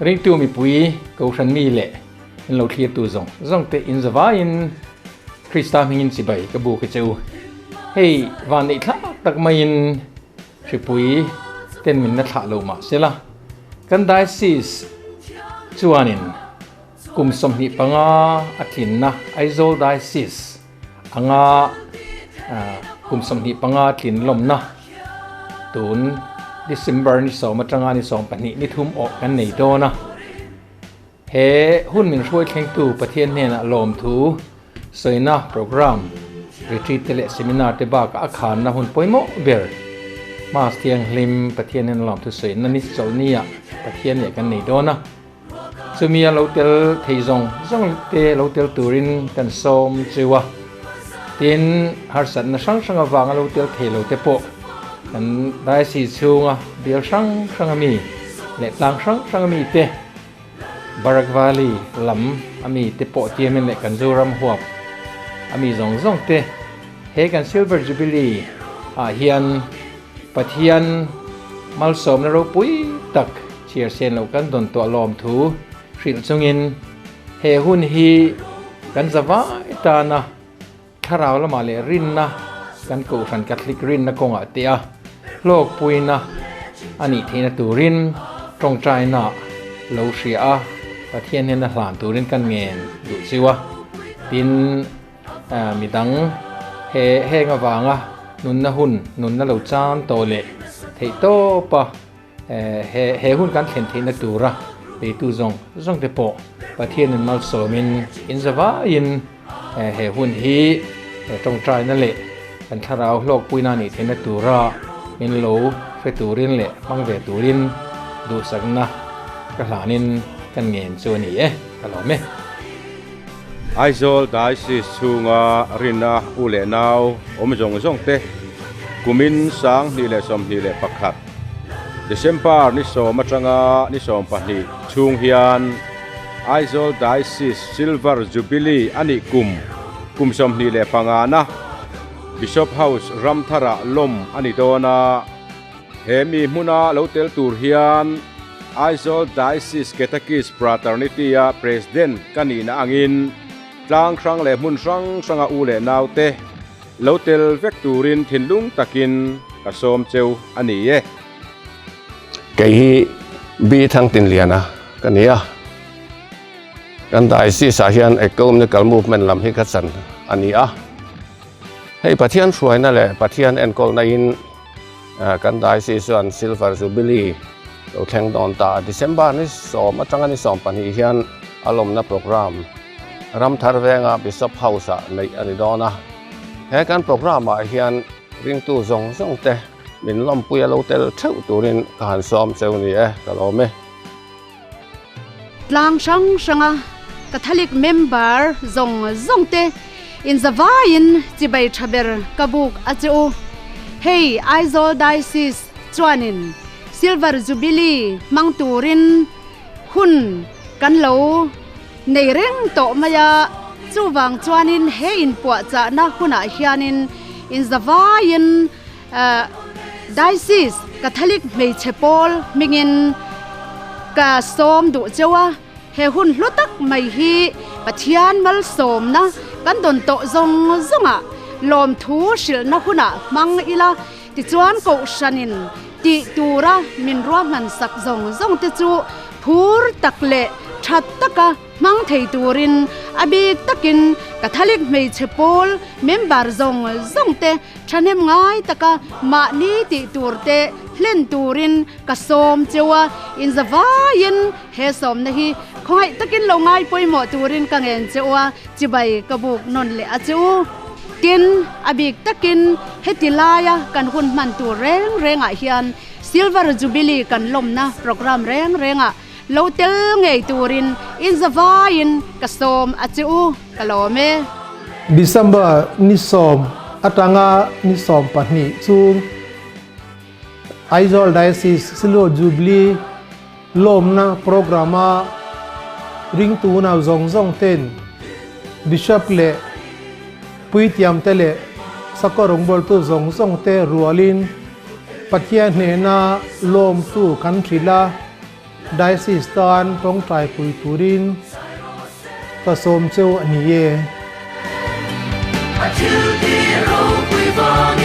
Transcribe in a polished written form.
Ringtu mipui Kohhran mi leh in lo thlirtu zawng zawng te in zavaiin Krista hmingin chibai ka buk a che u. Hei van neih thlak tak maiin hripui ten min la thlah lo mah sela kan Diocese chuanin kum 25 a tlinna Aizawl Diocese anga kum 25 tlin lawmna tun December ni sawm atanga ni 12 ni thum awh kan nei dawn a. He hun min hruai thlengtu Pathian hnenah lawmthu sawina programme, retreat te leh seminar te bakah a khanna hun pawimawh ber Mass Thianghlim Pathian hnena lawmthu sawina ni chawlhnia Pathian leh kan nei dawn a. Chumi a lo tel thei zawng zawng te lo tel turin kan sawm cheu a. Tin, harsatna hrang hrang avanga lo tel thei lo te pawh kan Diocese chhunga bial hrang hrang ami leh tlang hrang hrang ami te, Barak Valley lam ami te pawh tiamin leh kan Zoram huap ami zawng zawng te he kan Silver Jubilee ah hian Pathian malsawmna ropui tak chhiar sen loh kan dawn tuah lawm thu hrilh chungin he hun hi kan zavai tana thlarau lamah leh rinna kan Kohhran Catholic rinna kawngah te a hlawkpuina a nih theihna turin tawngtaina lo hria a, Pathian hian a hlan turin kan ngen duh chiu a, tin. Midang he heng avanga nunna hun, nunna lo chan tawh leh theih tawpa he he hun kan thlen theihna tura beitu zawng zawng te pawh Pathianin malsawmin in zavaiin he hun hi tawngtaina leh kan thlarau hlawkpuina nih theihna tura min lo hre turin leh hmang ve turin duhsakna ka hlanin kan ngen chu a ni e, ka lawm e. Aizawl Diocese chhunga rinna u leh nau awm zawng zawng te kumin 2021 December ni sawm atanga ni 12 chhung hian Aizawl Diocese Silver Jubilee a nih kum kum 25 na Bishop House Ramtharah lawm a ni dawn a. He mi hmuna lo tel tur hian Aizawl Diocese Catechist Fraternity a President ka nihna angin tlang hrang leh hmun hrang hranga u leh naute lo tel vek turin thinlung takin ka sawm cheu a ni e. Kei hi B Thangtinliana ka ni a, kan Diocese ah hian Ecumenical Movement lam hi ka chan a ni a. Hei Pathian hruaina leh Pathian enkawlna in Kan Diocese chuan Silver Jubilee lo thleng dawn ta a, December ni sawm atanga ni 12 hian a lawmna programme Ramthar venga Bishop House ah neih a ni dawn a. He kan programme ah hian ringtu zawng zawng te min lawmpui a lo tel theuh turin ka han sawm cheu ni e, ka lawm e. Tlang hrang hranga Catholic member zawng zawng te inzavaiin chibai tha ber ka buk a che u. Hei Aizawl Diocese chuanin Silver Jubilee hmang turin hun kan lo nei reng tawh mai a, chuvang chuanin he inpuahchahna hunah hianin inzavaiin Diocese Catholic hmeichhe pawl hmingin ka sawm duh cheu a, he hun hlu tak mai hi Pathian malsawmna kan dawn tawh zawng zawngah lawmthu hrilhna hunah hmang ila, tichuan Kohhranin tih tura min ruahman sak zawng zawng te chu phur tak leh tha taka Hmang thei turin a bik takin Catholic hmeichhe pawl member zawng zawng te thahnem ngai taka mahni tih tur te hlen turin ka sawm cheu a, inzavaiin he sawmna hi khawngaih takin lo ngai pawimawh turin ka ngen cheu a, chibai ka buk nawn leh a che u. Tin, a bik takin heti laia kan hun hman tur reng rengah hian Silver Jubilee kan lawmna programme reng rengah Lo tel ngei turin inzavaiin ka sawm a che u, ka lawm e. December ni sawm atanga ni 12 chung Aizawl Diocese Silver Jubilee lawmna programme-a ringtu unau zawng zawng ten Bishop leh Puitiamte leh sakawr rawngbawltu zawng zawng te rualin Pathian hnena lawmtu kan hrilh a. Diocese tan tawngtai pui turin ka sawm cheu a ni e. A thil ti ropui vangin.